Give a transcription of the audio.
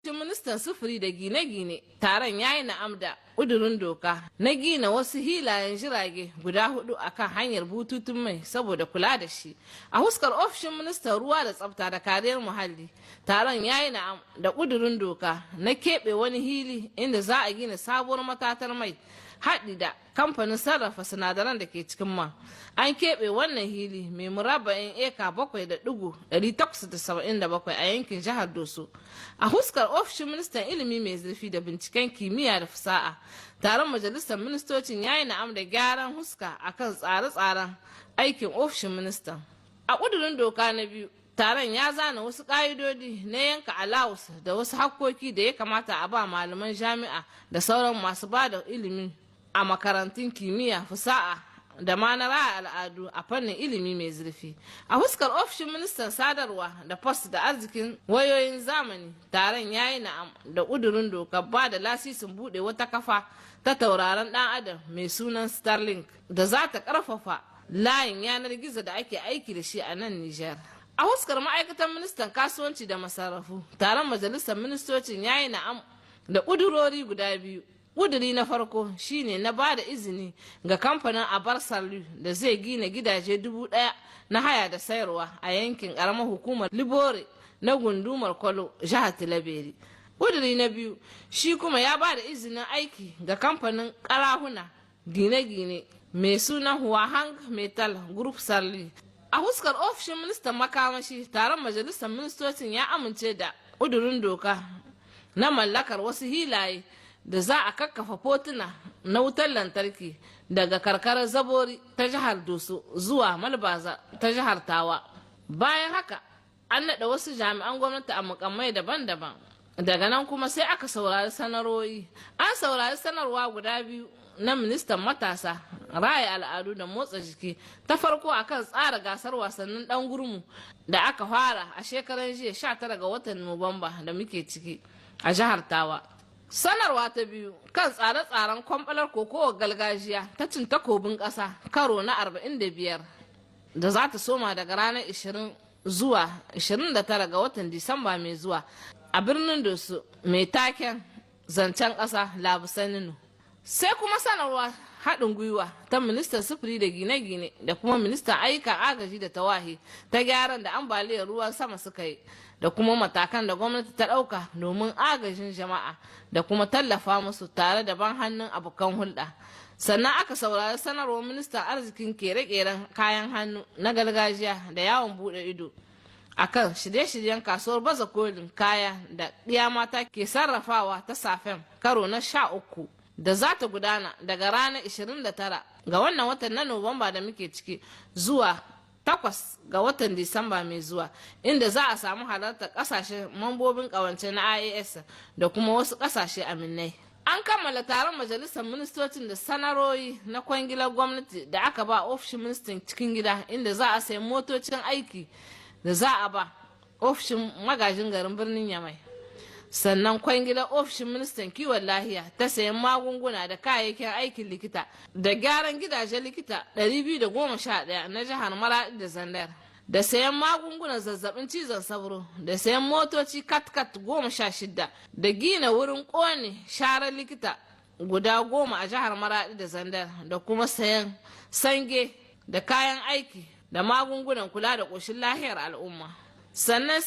Ofishin ministan sufuri da gine-gine, taron ya yi na'am da ƙudurin doka na gina wasu hilayen jirage guda hudu a kan hanyar bututun mai saboda kula da shi. A huskar ofishin ministan ruwa da tsafta da kariyar muhalli, taron ya yi na'am da ƙudurin doka na keɓe wani hili inda za a gina sabuwar matatar mai haɗi da kamfanin sarrafa sinadaran da ke cikin man. An keɓe wannan hili mai murabba'in eka 7.877 a yankin jihar Doso. A huskar ofishin ministan ilimi mai zurfi da binciken kimiyya da fasaha, taron majalisar ministocin ya yi na'am da gyaran huska akan tsare-tsaren aikin ofishin ministan. A ƙudurin doka na biyu, taron ya zana wasu ƙa'idodi na yanka alawus da wasu hakkoki da ya kamata a ba malaman jami'a da sauran masu ba da ilimi a makarantun kimiyya, fasaha da ma na raya al'adu a fannin ilimi mai zurfi. A huskar ofishin ministan sadarwa da post da arzikin wayoyin zamani, taron ya yi na'am da ƙudurin dokar ba da lasisin buɗe wata kafa ta tauraron ɗan adam mai sunan Starlink da za ta ƙarfafa layin yanar gizo da ake aiki da shi a nan Nijar. A huskar ma'aikatan ministan kasuwanci da masarrafu, taron majalisar ministocin ya yi na'am da ƙudurori guda biyu. Ƙuduri na farko shine na ba da izini ga kamfanin Abar Salu da zai gina gidaje 1000 na haya da sayarwa a yankin ƙaramar hukumar Libore na gundumar Kwalo, jihar Tilaberi. Ƙuduri na biyu shi kuma ya ba da izinin aiki ga kamfanin karahuna gine-gine mai sunan Huahang Metal Group Sarli. A huskar ofishin ministan makamashi, taron majalisar ministocin ya amince da ƙudurin doka na mallakar wasu hilaye da za a kakkafa fotuna na wutar lantarki daga karkarar Zabori ta jihar Doso zuwa Malbaza ta jihar Tawa. Bayan haka, an naɗa wasu jami'an gwamnati a mukammai daban-daban. Daga nan kuma sai aka saurari sanarwoyi. An saurari sanarwa guda biyu na ministan matasa, raya al'adu da motsa jiki. Ta farko akan tsara gasar wasannin dan gurmu da aka fara a shekaran jiya 19 ga watan Nuwamba da muke ciki a jihar Tawa. Sanarwa ta biyu kan tsare-tsaren kwamfalar kokowar gargajiya ta cin takobin ƙasa karo na 45 da za ta soma daga ranar 20 zuwa 29 ga watan Disamba mai zuwa a birnin Doso, mai taken "Zancen ƙasa Labusaninu". Sai kuma sanarwa haɗin gwiwa ta ministan sufuri da gine-gine da kuma ministan ayyukan agaji da tawahi ta gyaran da ambaliyar ruwan sama suka yi da kuma matakan da gwamnati ta ɗauka domin agajin jama'a da kuma tallafa musu tare da ban hannun abokan hulɗa. Sannan aka saurari sanarwar ministan arzikin kere-keren kayan hannu na gargajiya da yawon buɗe ido akan shirye-shiryen kasuwar baza kolin kaya da ɗiya mata ke sarrafawa ta Safen karo na 13 da za ta gudana daga ranar 29 ga wannan watan na Nuwamba da muke ciki zuwa 8 ga watan Disamba mai zuwa, inda za a samu halartar kasashen mambobin kawance na IAS da kuma wasu kasashe aminai. An kammala taron majalisar ministocin da sanarwoyi na kwangilar gwamnati da aka ba ofishin ministan cikin gida, inda za a sayi motocin aiki da za a ba ofishin magajin garin birnin Yamai. Sannan kwangilar ofishin ministan kiwon lahiya ta sayan magunguna da kayayyakin aikin likita da gyaran gidajen likita 211 na jihar Maradi da Zandar, da sayan magungunan zazzabin cizon sauro, da sayan motoci kat-kat 16, da gina wurin kone sharar likita guda 10 a jihar Maradi da Zandar, da kuma sayan sange da kayan aiki da magungunan kula da ƙoshin lahiyar al'umma. Sannan